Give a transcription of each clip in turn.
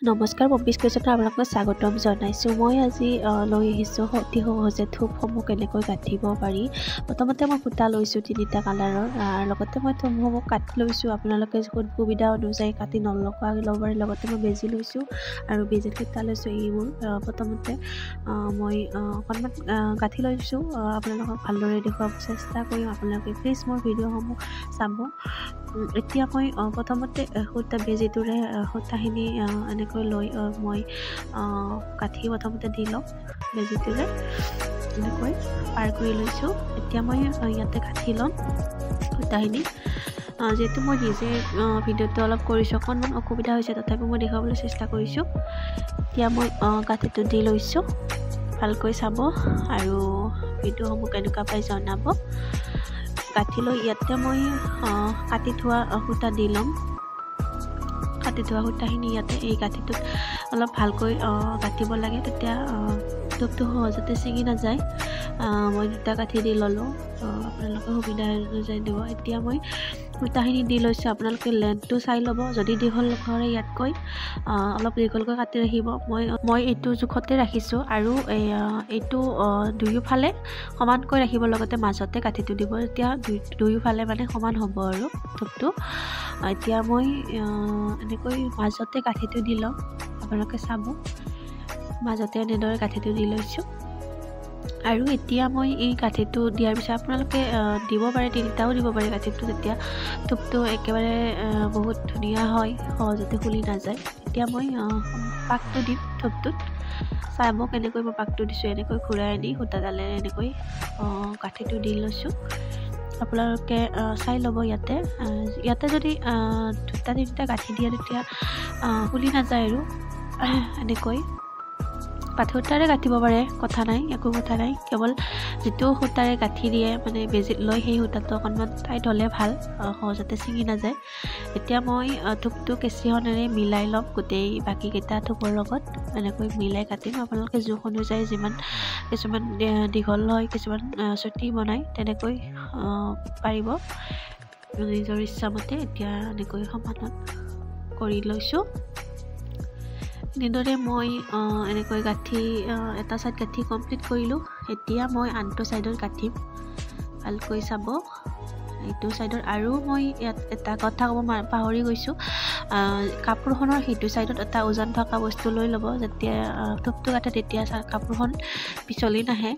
নমস্কাৰ, পম্পিজ কিচেনত আপোনালোকক স্বাগতম জনাইছোঁ। মই আজি লৈ আহিছোঁ অতি সহজে থোপসমূহ কেনেকৈ গাঁঠিব পাৰি। প্ৰথমতে মই সূতা লৈছোঁ তিনিটা কালাৰৰ, লগতে মই থোপসমূহ কাটি লৈছোঁ। আপোনালোকে সুবিধা অনুযায়ী কাটি নলগোৱাকৈ ল'ব পাৰে। লগতে মই বেজী লৈছোঁ আৰু বেজীত সূতা লৈছোঁ। এইবোৰ প্ৰথমতে মই অকণমান গাঁঠি লৈছোঁ। আপোনালোকক ভালদৰে দেখুৱাব চেষ্টা কৰিম। আপোনালোকে প্লিজ মোৰ ভিডিঅ'সমূহ চাব। এতিয়া মই প্ৰথমতে সূতা বেজীটোৰে সূতাখিনি এনেকৈ লৈ মই গাঁঠি প্ৰথমতে দি লওঁ। বেজীটোৰে এনেকৈ পাৰ কৰি লৈছোঁ। এতিয়া মই ইয়াতে গাঁঠি ল'ম সূতাখিনি। যিহেতু মই নিজে ভিডিঅ'টো অলপ কৰিছোঁ, অকণমান অসুবিধা হৈছে, তথাপিও মই দেখুৱাবলৈ চেষ্টা কৰিছোঁ। এতিয়া মই গাঁঠিটো দি লৈছোঁ। ভালকৈ চাব আৰু ভিডিঅ'সমূহ কেনেকুৱা পাই জনাব। গাঁঠি লৈ ইয়াতে মই কাটি থোৱা সূতা দি ল'ম। কাটি থোৱা সূতাখিনি ইয়াতে এই গাঁঠিটোত অলপ ভালকৈ গাঁঠিব লাগে, তেতিয়া থোপটো সহজতে ছিঙি নাযায়। মই দুটা গাঁঠি দি ল'লোঁ, আপোনালোকে সুবিধা অনুযায়ী দিব। এতিয়া মই সূতাখিনি দি লৈছোঁ। আপোনালোকে লেন্থটো চাই ল'ব, যদি দীঘল কৰে ইয়াতকৈ অলপ দীঘলকৈ কাটি ৰাখিব। মই এইটো জোখতে ৰাখিছোঁ আৰু এইটো দুয়োফালে সমানকৈ ৰাখিব, লগতে মাজতে গাঁঠিটো দিব, তেতিয়া দুয়োফালে মানে সমান হ'ব আৰু থোপটো। এতিয়া মই এনেকৈ মাজতে গাঁঠিটো দি ল'ম, আপোনালোকে চাব। মাজতে এনেদৰে গাঁঠিটো দি লৈছোঁ। আৰু এতিয়া মই এই গাঁঠিটো দিয়াৰ পিছত আপোনালোকে দিব পাৰে, তিনিটাও দিব পাৰে গাঁঠিটো, তেতিয়া থোপটো একেবাৰে বহুত ধুনীয়া হয়, সহজতে খুলি নাযায়। এতিয়া মই পাকটো দিম থোপটোত। চাব কেনেকৈ মই পাকটো দিছোঁ। এনেকৈ ঘূৰাই আনি সূতাডালেৰে এনেকৈ গাঁঠিটো দি লৈছোঁ। আপোনালোকে চাই ল'ব। ইয়াতে যদি দুটা তিনিটা গাঁঠি দিয়ে, তেতিয়া খুলি নাযায়। আৰু এনেকৈ পাত সূতাৰে গাঁঠিব পাৰে, কথা নাই, একো কথা নাই। কেৱল যিটো সূতাৰে গাঁঠি দিয়ে, মানে বেজীত লৈ, সেই সূতাটো অকণমান টাইট হ'লে ভাল, সহজতে ছিঙি নাযায়। এতিয়া মই থোপটো কেঁচিখনেৰে মিলাই ল'ম গোটেই বাকীকেইটা থোপৰ লগত। এনেকৈ মিলাই কাটিম। আপোনালোকে জোখ অনুযায়ী যিমান, কিছুমান দীঘল হয়, কিছুমান চুটি বনায়, তেনেকৈ পাৰিব নিজৰ ইচ্ছামতে। এতিয়া এনেকৈ সমানত কৰি লৈছোঁ। এনেদৰে মই এনেকৈ গাঁঠি এটা ছাইড গাঁঠি কমপ্লিট কৰিলোঁ। এতিয়া মই আনটো ছাইডত গাঁঠিম। ভালকৈ চাব এইটো ছাইডত। আৰু মই ইয়াত এটা কথা ক'ব পাহৰি গৈছোঁ, কাপোৰখনৰ সেইটো ছাইডত এটা ওজন থকা বস্তু লৈ ল'ব। যেতিয়া থোপটো কাটে, তেতিয়া কাপোৰখন পিছলি নাহে।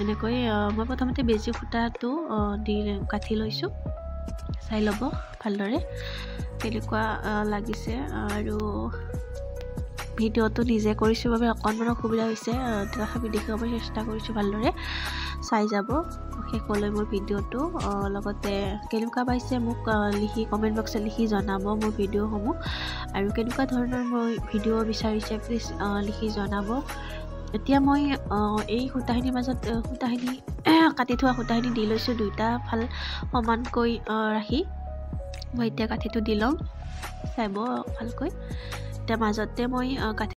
এনেকৈ মই প্ৰথমতে বেজী সূতাটো দি গাঁঠি লৈছোঁ। চাই ল'ব ভালদৰে কেনেকুৱা লাগিছে। আৰু ভিডিঅ'টো নিজে কৰিছোঁ বাবে অকণমান অসুবিধা হৈছে, তথাপি দেখুৱাব চেষ্টা কৰিছোঁ। ভালদৰে চাই যাব শেষলৈ মোৰ ভিডিঅ'টো। লগতে কেনেকুৱা পাইছে মোক লিখি কমেণ্ট বক্সত লিখি জনাব মোৰ ভিডিঅ'সমূহ, আৰু কেনেকুৱা ধৰণৰ মই ভিডিঅ' বিচাৰিছে প্লিজ লিখি জনাব। এতিয়া মই এই সূতাখিনিৰ মাজত সূতাখিনি, কাটি থোৱা সূতাখিনি দি লৈছোঁ। দুয়োটা ফাল সমানকৈ ৰাখি মই এতিয়া গাঁঠিটো দি ল'ম। চাব ভালকৈ। এতিয়া মাজতে মই গাঁঠি